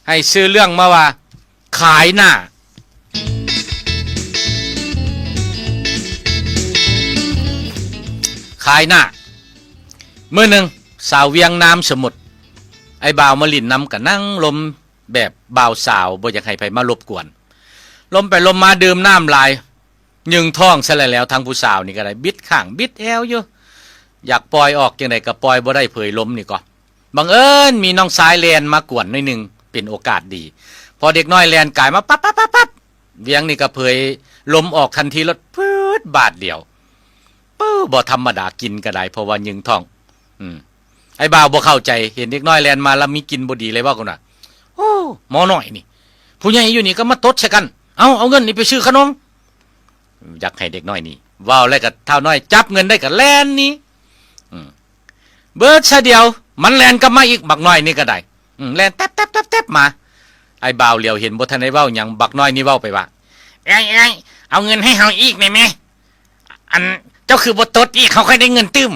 ໃຫ້ຊື່ເລື່ອງມາວ່າ ຂາຍໜ້າ ຂາຍໜ້າ. ມື້ໜຶ່ງ ສາວວຽງນາມສະໝຸດ ໄອ້ບ່າວມາຫຼິ້ນນຳ ກະນັ່ງລົມແບບບ່າວສາວ ບໍ່ຢາກໃຫ້ໃຜມາລົບກວນ. ລົມໄປລົມມາດື່ມນ້ຳຫຼາຍ ຍຶ່ງທ້ອງຊະແລ້ວ. ທາງຜູ້ສາວນີ້ກະໄດ້ບິດຂ້າງບິດແອວຢູ່ ຢາກປ່ອຍອອກຈັ່ງໃດກະປ່ອຍບໍ່ໄດ້ ເຜີຍລົມນີ້ກໍ ບັງເອີນມີນ້ອງຊາຍແລ່ນມາກວນໜ້ອຍໜຶ່ງ ເປັນໂອກາດດີ. ພໍເດັກນ້ອຍແລ່ນກາຍມາປັບໆໆໆ ວຽງນີ້ກະເຜີຍລົມອອກທັນທີໂລດ ປຶດ ບາດດຽວ. ປຶ້ ບໍ່ທຳມະດາ ກິນກະໄດ້ ເພາະວ່າຍຶ່ງທ້ອງ. ອືມ ໄອ້ບ່າວບໍ່ເຂົ້າໃຈ ເຫັນເດັກນ້ອຍແລ່ນມາລະມີກິ່ນບໍ່ດີ ເລີຍເວົ້າກັນວ່າ ໂອ້ ໝໍນ້ອຍນີ້ ຜູ້ໃຫຍ່ຢູ່ນີ້ກະມາຕົດໃສ່ກັນ. ເອົາ ເອົາເງິນນີ້ໄປຊື້ຂະໜົມ. ຢາກໃຫ້ເດັກນ້ອຍໜີ ເວົ້າແລ້ວກະທ້າວນ້ອຍຈັບເງິນໄດ້ກະແລ່ນໜີ. ອືມ ເບີດຊະດຽວ ມັນແລ່ນກັບມາອີກ ບັກນ້ອຍນີ້ກະໄດ້. ອືມ ແລ່ນແຕັບໆໆໆມາ ໄອ້ບ່າວຫຼຽວເຫັນບໍ່ທັນໄດ້ເວົ້າຫຍັງ ບັກນ້ອຍນີ້ເວົ້າໄປວ່າ ເອື້ອຍໆ ເອົາເງິນໃຫ້ເຮົາອີກແດ່ແມ ອັນ ເຈົ້າຄືບໍ່ຕົດອີກ ເຮົາຄ່ອຍໄດ້ເງິນຕື່ມ.